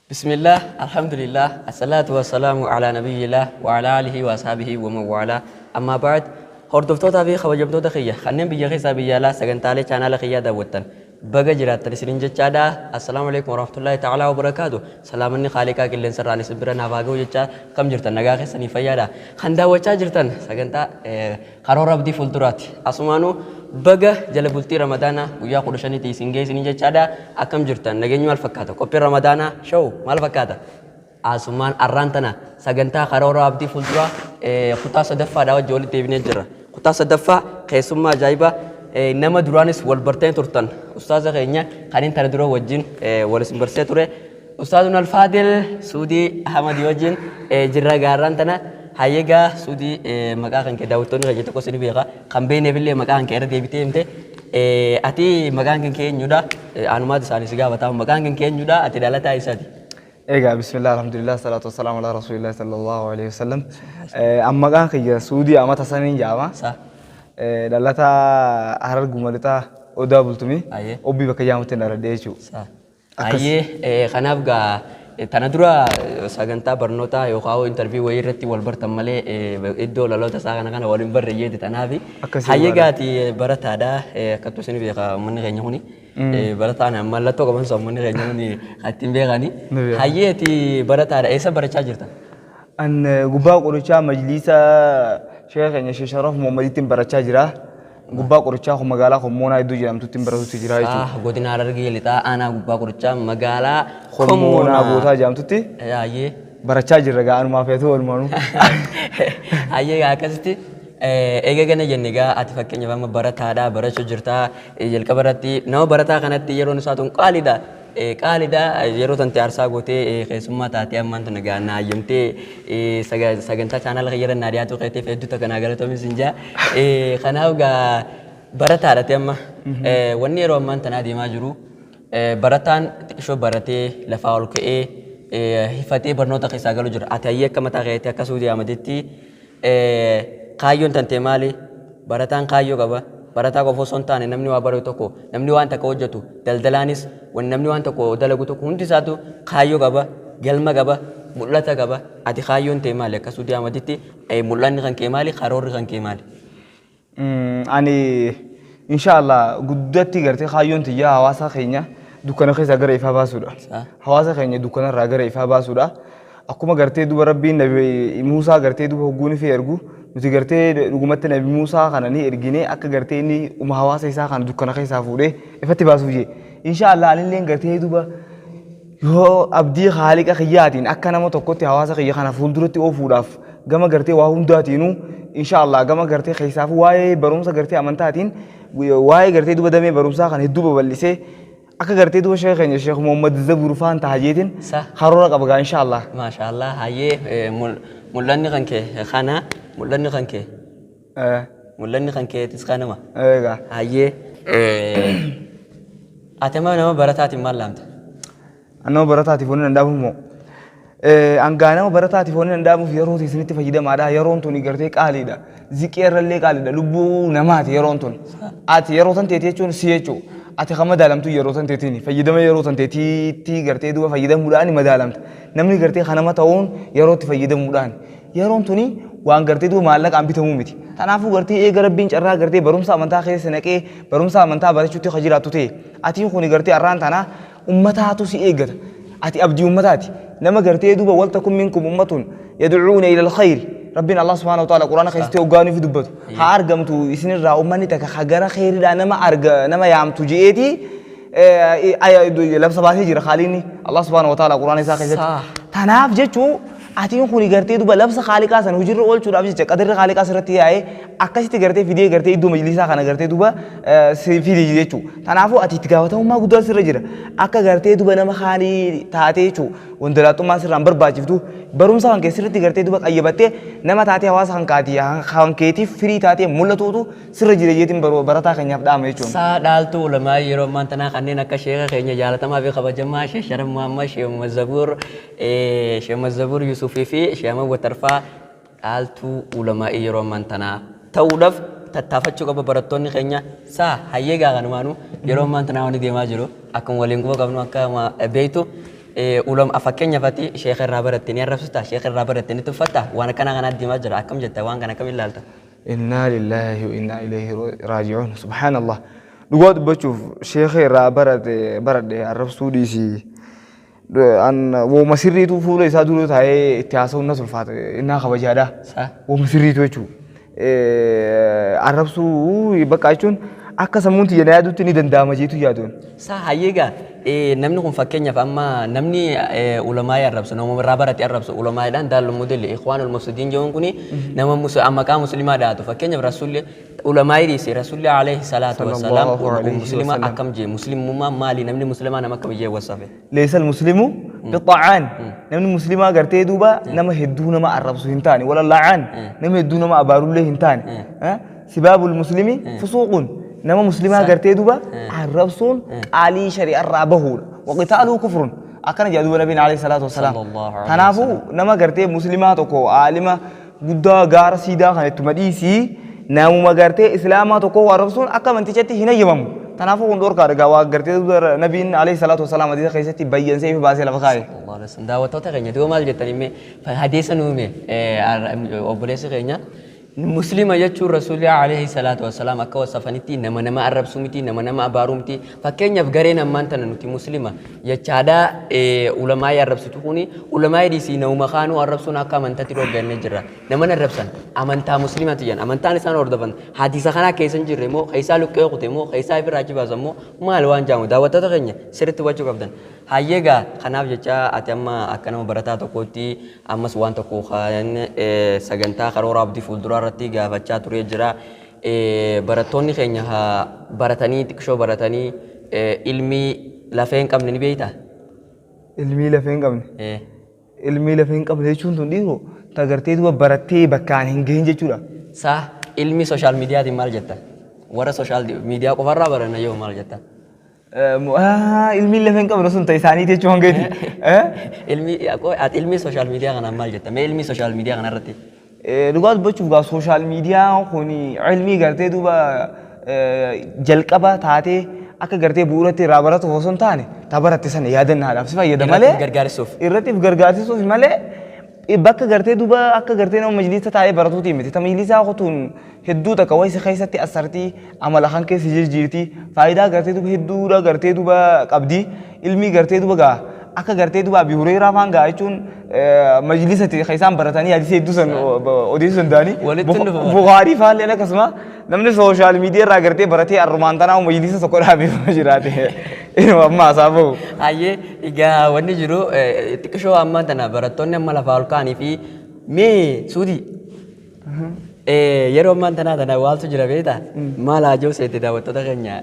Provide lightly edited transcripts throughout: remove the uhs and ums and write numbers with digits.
Bismillah, Alhamdulillah, Assalatu wassalamu ala nabiyyillah wa ala alihi wa ashabihi wa man wala. Amma ba'd, hordoftootaa fi kabajamtoota kiyya kanneen biyya keessaa biyya alaa sagantaalee chaanaala kiyyaa daawwattan baga jiraattan isiniin jechaadha. Assalaamu alaikum warahmatullahi ta'ala wabarakaatu. Salaamanni Khaaliqaa qilleensarraan isin bira naaf haa ga'u jechaa kam jirtan nagaa keessanii fayyaadha. Kan daawwachaa jirtan sagantaa karoora abdii fuulduraati. Asumaanuu baga jala bultii Ramadaanaa guyyaa 15tti isin ga'e isiniin jechaadha. Akkam jirtan nageenyi maal fakkaata? Qophiin Ramadaanaa show maal fakkaata? Asumaan arraan tana sagantaa karoora abdii fuulduraa kutaa sadaffaadhaa wajjin walitti deebinee jirra. Kutaa sadaffaa keessummaa ajaa'ibaa nama duraanis wal bartee turtan ustaaza keenya kan inni tana dura wajjin wal isin barsee ture. Ustaazun Alfaadil Suudii Ahmad wajjin jirra gaarraan tana. Hayyegaa Suudii, maqaa kan kee daawwattoonni keenya tokko isin beeka. Kan beekneef illee maqaa kan kee irra deebitee himte. Ati maqaan kan kee eenyudha? Anumaatu isaanii si gaafata. Maqaan kan kee eenyudha? Ati dhalataa eessaati? Egaa bismillah, alhamdulillah, salaatu wassalamu ala rasuulillah sallallahu alaihi wasallam. An maqaan kiyya Suudii Amata Saniin jedhama. Dhalataa Harar Gumalixaa Odaa Bultumii Obbii bakka jedhamutti dhaladhe jechuudha. Hayyee, kanaaf gaa tana dura sagantaa barnootaa yookaan interview wayii irratti wal bartan malee iddoo laloota isaa kana kana wal hin barre jeeti tanaafi. Hayyee, gaati barataadha akkattu isin beeka uummanni keenya kuni. Barataan mallattoo qaban sun uummanni keenya kuni ittiin beekani. Hayyeeti, barataadha, eessa barachaa jirta? An gubbaa qorichaa majliisa sheekha keenya Sheekh Sharaf Muhammaditti barachaa jira. Gubbaa qorichaa kun magaalaa Kommoonaa iddoo jedhamtutti baratutti jira jechuudha. Godina Harargee Lixaa, aanaa gubbaa qorichaa, magaalaa Kommoonaa Gootaa jedhamtutti barachaa jirra gaa anumaa feetuu walumaanuu. Hayyee, akkasitti eega gana jenne gaa ati fakkeenyaaf amma barataadha, barachuu jirtaa. Jalqaba irratti nama barataa kanatti yeroon isaa tun qaaliidha. Qaaliidha, yeroo tante aarsaa gootee keessummaa taatee ammaan tana gaa na hayyamtee sagantaa chaanaala kiyyarra naa dhiyaatu keetiif hedduu takka naa galatoomi sin jaa. Kanaaf gaa barataadha ta'e amma. Wanni yeroo ammaan tanaa deemaa jiru, barataan xiqqishoo baratee lafaa ol ka'ee hifatee barnoota keessaa galu jira. Ati hayyee akka mataa keetti akka Suudii Ahmaditti kaayyoon tantee maali? Barataan kaayyoo qaba. Barataa qofa osoo hin taane namni waa baratu tokko, namni waan takka hojjetu, daldalaanis, namni waan tokko dalagu tokko hundi isaatu kaayyoo qaba, galma qaba, mul'ata qaba. Ati kaayyoon tee maali? Akka Suudii Ahmaditti mul'anni kan kee maali? Karoorri kan kee maali? Ani inshaallah guddatti gartee kaayyoon tiyyaa hawaasa keenya dukkana keessaa gara ifaa baasuudha. Hawaasa keenya dukkana irraa gara ifaa baasuudha. Akkuma gartee duba Rabbiin Nabi Muusaa gartee duba hogguun fi ergu, nuti gartee dhugumatti Nabi Muusaa kana ni ergine akka gartee inni uma hawaasa isaa kana dukkana keessaa fuudhee ifatti baasuuf jee. Inshaallah anilleen gartee duba yoo abdii haaliqa kiyyaatiin akka nama tokkotti hawaasa kiyya kana fuulduratti oofuudhaaf gama gartee waa hundaatiinuu inshaallah gama gartee keessaafuu waa'ee barumsa gartee amantaatiin waa'ee gartee duba damee barumsaa kana hedduu babal'isee akka gartee duba sheekha keenya Sheekh Muhammad Zabur faan taha jeetiin karoora qaba gaa inshaallah. Maashaallah, hayyee, mul'anni kan kee kana, mul'anni kan kee. Mul'anni kan keetis kanuma. Egaa. Hayyee, ati amma nama barataatiin maal laamta? Nama barataatiif wanni danda'amu immoo. Angaa nama barataatiif wanni danda'amuuf yeroo isinitti fayyadamaadha. Yeroon tuni gartee qaaliidha. Ziqii irrallee qaaliidha. Lubbuu namaati yeroon tun. Ati yeroo tan teeti jechuun si jechuudha. Ati kan madaalamtu yeroo tan teetiin fayyadama yeroo tan teetiitti gartee duuba fayyadamuudhaan madaalamta. Namni gartee kan nama ta'uun yerootti fayyadamuudhaan. Yeroon tuni waan gartee duuba maallaqaan bitamuu miti. Kanaafuu gartee eega Rabbiin carraa gartee barumsa amantaa keessa naqee barumsa amantaa barachuutti kan jiraattu ta'e, atiin kuni gartee arraan tanaa ummataatu si eeggata. Ati abdii ummataati. Nama gartee duuba waltakun minkum ummatun yad'uuna ila alkhayri. Rabbiin Allah subhaanahu wa ta'ala Quraana keessatti hoggaanii fi dubbatu. Haa argamtu isinirraa ummanni takka ka gara kheyriidhaa nama arga nama yaamtu je'eeti labsa baasee jira Khaaliqni Allah subhaanahu wa ta'ala Quraana isaa keessatti. Tanaaf jechuu atiin kuni gartee duba labsa Khaaliqaa sana hojiirra oolchuudhaaf jecha qadarri Khaaliqaa sirratti yaa'ee akkasitti gartee fidee gartee iddoo majlisaa kana gartee duba si fide jechuu. Kanaafuu ati itti gaafatamummaa guddaa sirra jira. Akka gartee duba nama kaanii taatee jechuu wandalaaxummaan sirraan barbaachiftu barumsa kan kee sirriitti gartee duba qayyabattee nama taatee hawaasa kan kaatii kan keetiif firii taatee mul'atuutu sirra jira jeetiin barataa keenyaaf dhaama jechuun. Saa dhaaltuu ulamaa yeroo ammaan tanaa kanneen akka sheeka keenya jaalatamaa fi kabajamaa Sheekh Sharaf Muhammad, Sheekh Muhammad Zabuur, Sheekh Muhammad Zabuur Yusufii fi Sheekh Ahmad Watarfaa dhaaltuu ulamaa'ii yeroo ammaan tanaa ta'uudhaaf tattaafachuu qaba barattoonni keenya. Saa hayyee, gaa kanumaanuu yeroo ammaan tanaa wanni deemaa jiru akkuma waliin quba qabnu, akka beektu, Ulama fakkeenyaaf ati sheekha irraa baratte ni arrabsita, sheekha irraa baratte ni tuffatta, waan akkanaa kanaa deemaa jira. Akkam jetta waan kana akkam ilaalta? Innaa lillaahi wa innaa ilayhi raaji'uun. Subhaanallah. Dhugaa dubbachuuf sheekha irraa barate baradhe arrabsuu dhiisii. An wooma sirriitu fuula isaa dura taa'ee itti haasa'uun nas ulfaata. Innaa kabajaadha. Sa? Wooma sirriitu jechuudha. Arrabsuu bakka jechuun akka sammuun tiyya na yaadutti ni danda'ama jeetu yaaduun. Sa hayyeegaa namni kun fakkeenyaaf amma namni ulamaa'ii arrabsu nama irraa barate arrabsu ulamaa'iidhaan daallu mudilli ikhwaanul mufsidiin jedhuun kuni nama maqaa muslimaa dhaatu fakkeenyaaf rasuulli ulamaa'ii dhiise rasuulli alayhi salaatu wassalaam Sallallahu alayhi muslima wasallam. Akkam jee muslimummaa maali namni muslimaa nama akkam jee wasafe? Leesal muslimu bixaa'aan namni muslimaa gartee duuba nama hedduu nama arrabsu hin taane wala la'aan nama hedduu nama abaarullee hin taane. Sibaabul muslimi fusuuqun nama muslimaa gartee duuba arrabsuun qaalii shari'arraa bahuudha. Waqitaaluu kufrun akkana jedha duuba nabiin alayhi salaatu wassalaam. Sallallahu alayhi. Kanaafuu nama gartee muslimaa tokko aalima guddaa gaara siidaa kan ittuma dhiisii namuma gartee islaamaa tokko arrabsuun akka amantichatti hin hayyamamu. Kanaafuu kun dhorkaadha gaa waa gartee duuba nabiin alayhi salaatu wassalaam hadiisa keessatti bayyansee fi baasee lafa kaa'e. Sallallahu alaihi wasallam. Daawwattoota keenya duuba maal jettan himee hadiisa nu hime obboleessi keenya muslima jechuun rasuulli alayhi salaatu wassalaam akka wasafanitti nama nama arrabsuu miti, nama nama abaaruu miti. Fakkeenyaaf gareen ammaan tana nuti muslima jechaadhaa ulamaa'ii arrabsitu kuni ulamaa'ii dhiisii nama kaanuu arrabsuun akka amantaatti dhoggannee jirra. Nama arrabsan amantaa muslimaati jedhan amantaan isaan hordofan hadiisa kanaa keessa hin jirre moo keessaa luqqee kute moo keessaa ifirraa achi baasan moo maal waan jaamu daawwattoota keenya sirriitti hubachuu qabdan. Hayyeegaa kanaaf jecha ati amma akka nama barataa tokkootti ammas waan tokko kan sagantaa karoora abdii fuulduraa irratti gaafachaa turee jira. Barattoonni keenya haa baratanii xiqqishoo baratanii ilmii lafee hin qabne ni beektaa? Ilmii lafee hin qabne. Ilmii lafee hin qabne jechuun tun dhiiroo ta gartee duuba barattee bakkaan hin gahin jechuudha. Sa ilmi social miidiyaatiin maal jetta? Warra social media qofarraa baranna yoo maal jetta? Ilmiin lafee hin qabne sun ta isaanii jechuu hangeeti. Ilmi ati ilmi social media kanaan maal jetta? Mee ilmi social media kanarratti? Dhugaa dubbachuuf gaa social media kun ilmii gartee duuba jalqaba taatee akka gartee bu'uuratti irraa baratuuf osoo hin taane ta baratte sana yaadannaadhaaf si fayyada malee Irratti gargaarsuuf. Irratti gargaarsiisuuf malee bakka gartee duuba akka gartee nama majlisa taa'ee baratuuti miti. Ta majlisaa kutuun hedduu takka wayisa keessatti asartii amala kan keessa jijjiirti faayidaa gartee duuba hedduudha gartee duuba qabdi ilmii gartee duuba gaa akka gartee duuba Abi Hureyraa faan gaa jechuun majlisatti kan isaan baratanii hadiisa hedduu san odeessuu danda'anii. Walitti hin dhufu. Bukaarii faalleen akkasuma namni social media irraa gartee baratee arrumaan tanaa majlisa tokko dhaabee jiraate inuma amma haasaa bahu. Hayyee egaa wanni jiru xiqqishoo ammaa tana barattoonni amma lafaa ol ka'anii fi mee suutii yeroo ammaan tanaa tana waaltu jira beektaa maal haa jiru seete daawwattoota keenya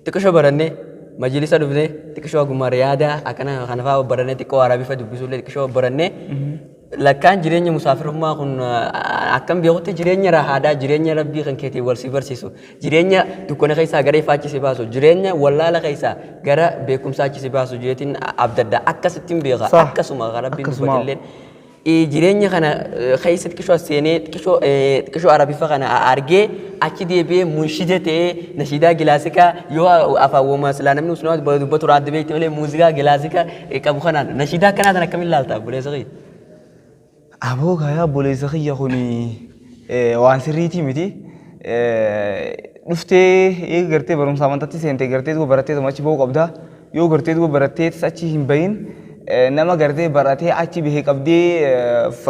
xiqqishoo barannee majlisa dhufnee xiqqishoo ogummaa riyaada akkana kana fa'aa barannee xiqqoo arabifa dubbisuullee xiqqishoo barannee lakkaan jireenya musaafirummaa kun akkam beekutti jireenya rahaadhaa jireenya rabbii kan keetiin wal si barsiisu jireenya dukkana keessaa gara ifaachi si baasu jireenya wallaala keessaa gara beekumsaachi si baasu jeetiin abdadda akkasittiin beeka Sah. Akkasuma kan rabbiin Akkasuma. dubbatilleen jireenya kana keessa xiqqishoo as seenee xiqqishoo arabifa kana argee achi deebi'ee munshida ta'ee nashiidaa gilaasikaa yoo afaan womaa silaa namni musliimaa dubbatu raaddi beekti malee muuziqaa gilaasikaa qabu kanaan nashiidaa akkanaa tan akkamiin ilaalta obboleessa kiyya? Aboo kaayaa obboleessa kiyya kun waan sirriitii miti. Dhuftee eega gartee barumsa amantaatti seente gartee duuba barattee achi bahuu qabda. Yoo gartee duuba barattee achi hin bahin nama gartee baratee achi bahee qabdee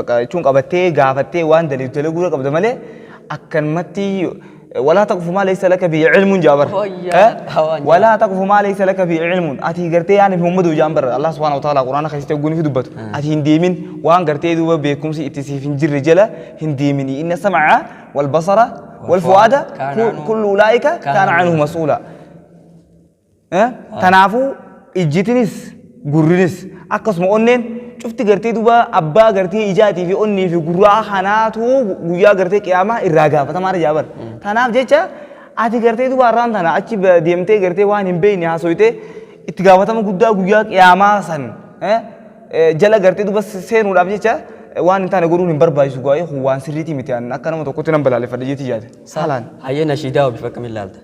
jechuun qabattee gaafattee waan daliilu dalaguudha qabda malee akkanumatti walaa taqfu maa laysa laka bihi ilmuun jaabar. Hooyyaa. Walaa taqfu maa laysa laka bihi ilmuun ati gartee yaani Muhammadu jaan bara Allah subhaanahu wa ta'ala quraana keessatti ogguun fi dubbatu ati hin deemin waan gartee duuba beekumsi itti siif hin jirre jala hin deemini inna sam'a wal basara wal fu'aada kullu ulaa'ika kaana anhu mas'uula. Kanaafuu ijjitinis gurrinis akkasuma onneen cufti gartee duuba abbaa gartee ijaatii fi onnee fi gurraa kanaatu guyyaa gartee qiyaamaa irraa gaafatamaa jaabar. Kanaaf jecha ati gartee duuba har'aan tana achi deemtee gartee waan hin beekne haasoytee itti gaafatama guddaa guyyaa qiyaamaa san jala gartee duuba seenuudhaaf jecha waan hin taane godhuun hin barbaachisu gaa'ee kun waan sirriitii miti akka nama tokkotti nan balaaleffadha jeetii yaade. Saalaan. Hayyee nashiidaa bifa akkamiin ilaalta?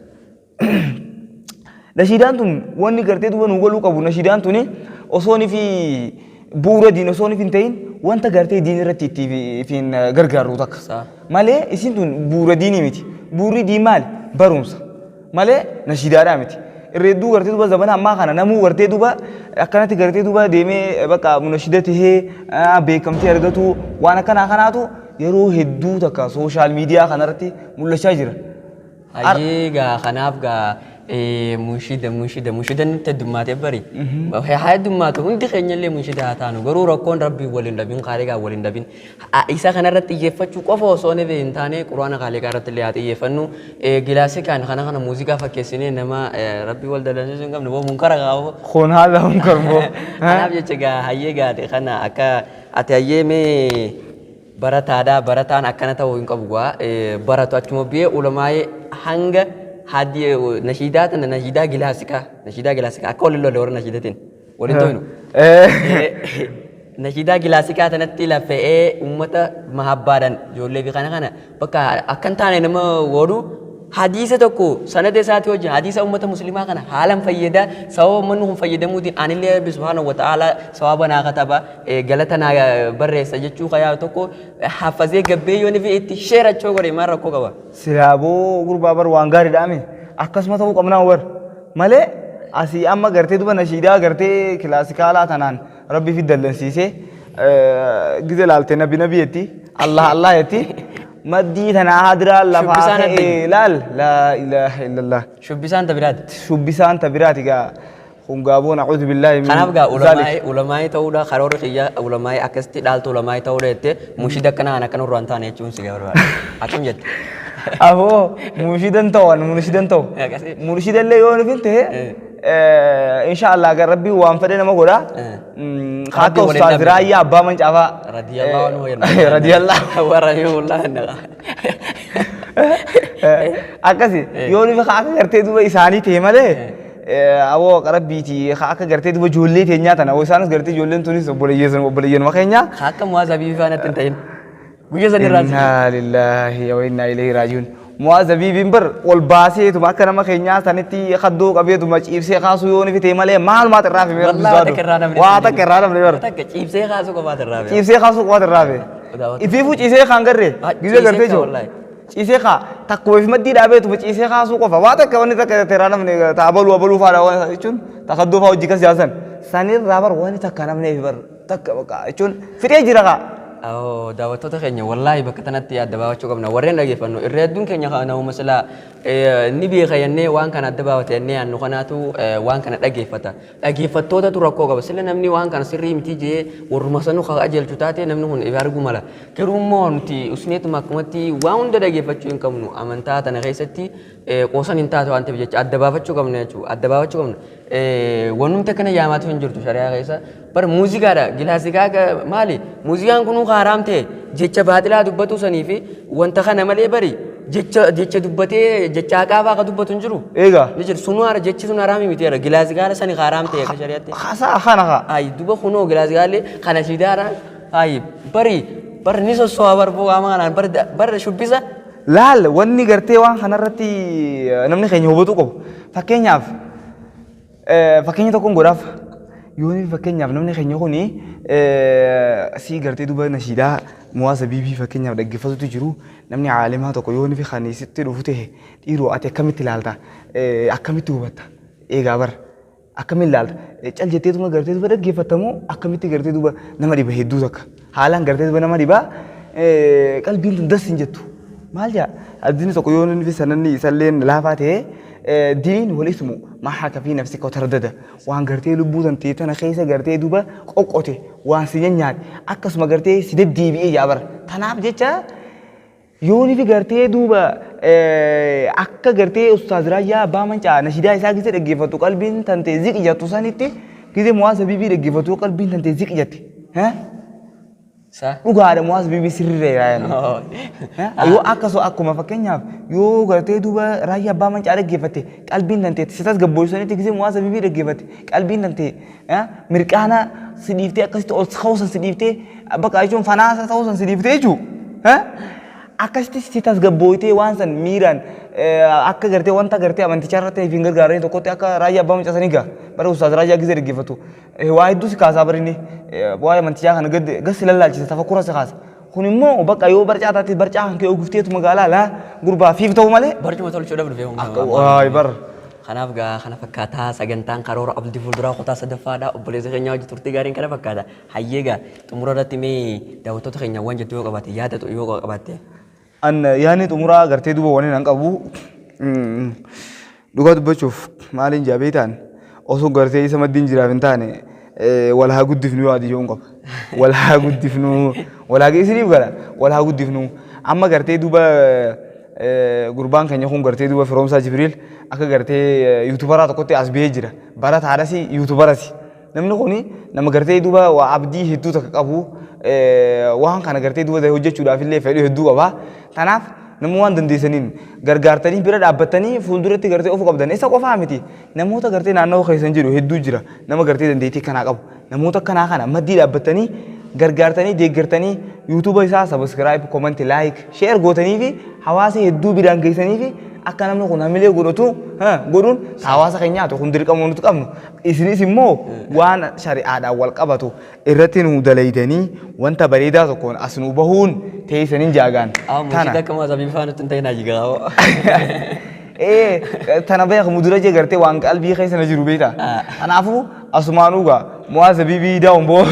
Nashiidaan tun wanni gartee duuba nu galuu qabu nashiidaan tuni osoo ni fi bu'uura diin osoo ni hin ta'in wanta gartee diin irratti itti ittiin gargaarru takka. Malee isin tun bu'uura diinii miti. Bu'uurri diin maali? Barumsa. Malee nashiidaadhaa miti. Irra hedduu gartee duuba zamana ammaa kana namuu gartee duuba akkanatti gartee duuba deemee bakka munashida tahee beekamtii argatu waan akkanaa kanaatu yeroo hedduu takka social media kanarratti mul'achaa jira. Hayyee gaa kanaaf gaa munshida munshida munshida nutti heddummaatee bari. Haa heddummaatu, hundi keenya illee munshida haa taanu, garuu rakkoon rabbii waliin dhabin, kaaliqaa waliin dhabin. Isa kanarratti xiyyeeffachuu qofa osoo hin taane quraana kaaliqaa irratti illee haa xiyyeeffannu. Gilaasikaan kana kana muuziqaa fakkeessinee nama rabbii wal dallansiisuu hin qabne boo munkara qabu. Kun haala munkar boo. Kanaaf jecha gaa hayyee gaate kana akka ati hayyee mee barataadha, barataan akkana ta'uu hin qabu gaa baratu achuma biyee ulamaa'ee hanga hadi nashiidaa tana nashiidaa gilaasikaa nashiidaa gilaasikaa akka waliin lolle warra nashiidatiin waliin to'inu. Nashiidaa gilaasikaa tanatti lafe'ee uummata mahabbaadhaan ijoollee fi kana kana bakka akkan taane nama godhu hadiisa tokko sanada isaatii wajjin hadiisa uummata muslimaa kana haalan fayyada, sababa uummanni kun fayyadamuutiin anillee Rabbi subhaanahu wa ta'ala sawaaba naa kataba, galata naa barreessa jechuu kayaa tokko hafazee gabbee yoo nifi itti sheerachoo godhe maal rakkoo qaba? Silaaboo gurbaa bar waan gaariidha ame akkasuma ta'uu qabnaa bar malee asii amma gartee duba nashiidaa gartee kilaasikaalaa tanaan rabbi fi dallansiisee gize laalte nabi nabi jetti Allah Allah jetti maddii tanaa hadiraa lafaa Shubbisaan ka'ee adda. Laal laa ilaaha illallah. Shubbisaan ta biraati. Shubbisaan ta biraati gaa kun gaaboon a'uudhu billaahi min Kanaaf gaa zaalik. ulamaa'ii ulamaa'ii ta'uudha karoorri kiyya ulamaa'ii akkasitti dhaaltu ulamaa'ii ta'uudha jettee mushida akkana kan akkana irraa hin taane jechuun si barbaada. Akkam jette? Aboo murshidan ta'u ani murshidan ta'u. Akkasii. Murshidan illee yoo nufin ta'e insha Allah gar rabbii waan fedhe nama godha. Ka akka Rabbii waliin ustaaz dhabne. Raayyaa Abbaa Mancaafaa. Radiyallahu anhu jenna. Radiyallahu. Warra rahimahullah jenna. Akkasi yoo nufi ka akka gartee duba isaanii ta'e malee awoo qarabbiiti ka akka gartee duba ijoollee teenyaa tana awoo isaanis gartee ijoolleen tunis obboleeyyeessan obboleeyyanuma keenya. Ka akka Mu'aaz Habiibii faana itti hin ta'in. Guyya san irraa si. Innaa lillaahi wa innaa ilayhi raaji'uun. Mu'aaz Habiibiin bar ol baaseetuma akka nama keenyaa sanitti kaddoo qabeetuma ciibsee kaasuu yoo nufi ta'e malee maalumaatu irraa fi Wallaahi waa takka irraa namni. Waa takka irraa namni bar. Takka ciibsee kaasuu qofaatu irraa fi. Ciibsee kaasuu qofaatu irraa fi. Ifiifuu ciisee kaan garree gizee ciisee gartee kaa jiru. wallaahi. Ciisee kaa takkuma if maddii dhaabeetuma ciisee kaasuu qofa. Waa takka wanni takka irraa namni ta abaluu abaluu faadha waan jechuun ta kaddoo faa hojii kas yaasan. Sanirraa bar wanni takka namni bar takka bakka jechuun fixee jira kaa. Awoo daawwattoota keenya, wallaahi bakka tanatti adda baafachuu qabna. Warreen dhageeffannu irra hedduun keenya nama silaa ni beeka jennee waan kana adda baafate jennee yaannu kanaatu waan kana dhageeffata. Dhageeffattootatu rakkoo qaba. Sila namni waan kana sirrii miti jee warruma sanuu ka qajeelchu taate namni kun ifa arguu mala. Garuu immoo nuti usneetuma akkumatti waan hunda dhageeffachuu hin qabnu. Amantaa tana keessatti qoosan hin taatu waan ta'eef jecha adda baafachuu qabna jechuudha. Adda baafachuu qabna. Wanumti akkana yaamaatu hin jirtu shari'aa keessa. Bar muuziqaadha. Gilaasikaa maali? Muuziqaan kunuu haaraam ta'e jecha baaxilaa dubbatu sanii fi wanta kana malee bari jecha jecha dubbatee jecha haqaa fa'aa ka dubbatu hin jiru. Eegaa. Ni jiru. Sunuu hara jechi sun haraami miti jira. Gilaasikaala sani haaraam ta'e akka shari'aatti. Haasaa kana kaa. Ayi duba kunoo gilaasikaale kana shiidaara. Ayi bari bar ni sosso'a bar boo qaama kanaan bar bar shubbisa. Laal wanni gartee waan kanarratti namni keenya hubatu qabu. Fakkeenyaaf fakkeenya tokkoon godhaaf. Yoo fakkeenyaaf namni keenya kuni si gartee duba nashiidaa Mu'aaz Habiibii fakkeenyaaf dhaggeeffatutu jiru. Namni caalimaa tokko yoo nufi kan sitti dhufu ta'e dhiiroo ati akkamitti ilaalta? Akkamitti hubatta? Eegaa bar akkamitti ilaalta? Cal jetteetuma gartee duba dhaggeeffattamoo akkamitti gartee duba nama dhiba hedduu takka. Haalaan gartee duba nama dhiba qalbiin tun das hin jettu. Maal jaa? Addini tokko yoo nufi sananni isalleen laafaa ta'e diin wal ismu maa haka fi nafsika tardada waan gartee lubbuu tan ta'e tana keessa gartee duba qoqqote waan si nyaate akkasuma gartee si deddeebi'ee jaa bara. Tanaaf jecha yoo nufi gartee duuba akka gartee Ustaaz Raayyaa Abbaa Mancaa nashidaa isaa gizee dhaggeeffattu qalbiin tan ta'e ziqi jettu sanitti gizee Mu'aaz Habiibii dhaggeeffattu qalbiin tan ta'e ziqi jette. Sa. Dhugaadha Mu'aaz Habiibii sirriirra yaa'an. Yoo akkasuma akkuma fakkeenyaaf yoo gartee duuba Raayyaa Abbaa Mancaa dhaggeeffatte qalbiin tan ta'e si tasgabboosanitti gizee Mu'aaz Habiibii dhaggeeffatte qalbiin tan ta'e mirqaana si dhiiftee akkasitti ol ka'uusan si dhiiftee bakka jechuun fanaasa ta'uusan si dhiiftee jechuudha. Akkasitti si tasgabbooytee waan san miiraan akka gartee wanta gartee amantichaa irratti hin gargaaree tokkotti akka raayyaa abbaa mucaa sanii gaa bara ustaaz raayyaa gisee dhaggeeffatu waa hedduu si kaasaa barinni waa'ee amantichaa kana gad si lallaalchisa tafakkura si kaasa. Kun immoo bakka yoo barcaa taate barcaa kan kee ogufteetu magaalaa laa gurbaa fiif ta'u malee. Barcuma tolchuudhaaf dhufee Akka waay bar. Kanaaf gaa kana fakkaataa sagantaan karoora abdii fuulduraa kutaa sadaffaadha. Obboleessa keenya hojii turtii gaariin kana fakkaata. Hayyee gaa xumura irratti mee daawwattoota keenya waan jettu yoo qabaatte yaada yoo qabaatte. An yaadni xumuraa gartee duuba waniin an qabu dhugaa dubbachuuf maaliin jaa beektaan osoo gartee isa maddiin jiraaf hin taane wal haa guddifnu yaadi yoon qaba. Wal haa guddifnu wal haa isiniif gara wal haa guddifnu amma gartee duuba gurbaan keenya kun gartee duuba Firoomsaa Jibriil akka gartee yuutubaraa tokkotti as ba'ee jira. Barataadhas yuutubarasi. Namni kuni nama gartee duuba waa abdii hedduu takka qabu waan kana gartee duuba hojjechuudhaaf illee fedhii hedduu qaba. Kanaaf nama waan dandeessaniin gargaartanii bira dhaabbattanii fuulduratti gartee ofu qabdan isa qofaa miti namoota gartee naannoo keessan jiru hedduu jira nama gartee dandeettii kanaa qabu namoota kanaa kana maddii dhaabbattanii gargaartanii deeggartanii yuutuuba isaa subscribe comment like share gootanii fi hawaasa hedduu biraan geessanii fi akka namni kun hamilee godhatu godhuun hawaasa keenyaatu kun dirqama nuti qabnu isinis immoo waan shari'aadhaan wal qabatu irratti nu dalaydanii wanta bareedaa tokkoon as nu bahuun teessaniin jaagaan. Tana. Akka maasaa bifaan nutti hin ta'in ajigaa. Tana beeku mudura jee gartee waan qalbii keessa na jiru beektaa. Kanaafuu asumaanuu gaa muwaasa bibii daawun boo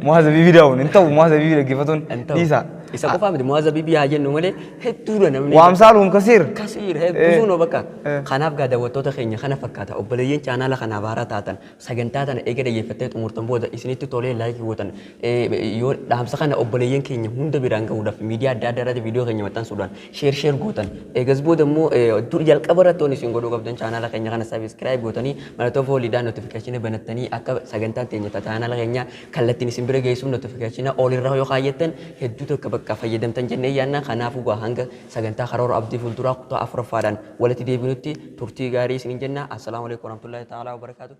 muwaasa bibii daawun hin ta'u muwaasa bibii dhaggeeffatuun dhiisa. Isa qofaa miti muwaasa bibii haa jennu malee hedduudha namni. Waamsaaluun kasiir. Kasiir hedduu sunoo bakka. Kanaaf gaa daawwattoota keenya kana fakkaata obboleeyyiin chaanaala kanaaf haaraa taatan sagantaa tana eega dhaggeeffattee xumurtan booda isinitti tolee laayikii gootan yoo dhaamsa kana obboleeyyiin keenya hunda biraan gahuudhaaf miidiyaa adda addaa irratti viidiyoo keenya maxxansuudhaan sheer sheer gootan eegas booda immoo dur jalqaba irratti waan isin godhuu qabdan chaanaala keenya kana sabiskiraayib gootanii mallattoo fooliidhaan notifikashinii banattanii akka sagantaan teenya chaanaala keenya kallattiin isin bira geessuuf notifikashinii ol irra yoo kaayyattan hedduu tokko bakka fayyadamtan jennee yaadna. Kanaafuu gaa hanga sagantaa karoora abdii fuulduraa kutaa afuraffaadhaan walitti deebinutti turtii gaarii isiniin jenna. Assalaamu alaikum warahmatullahi ta'ala wabarakaatuh.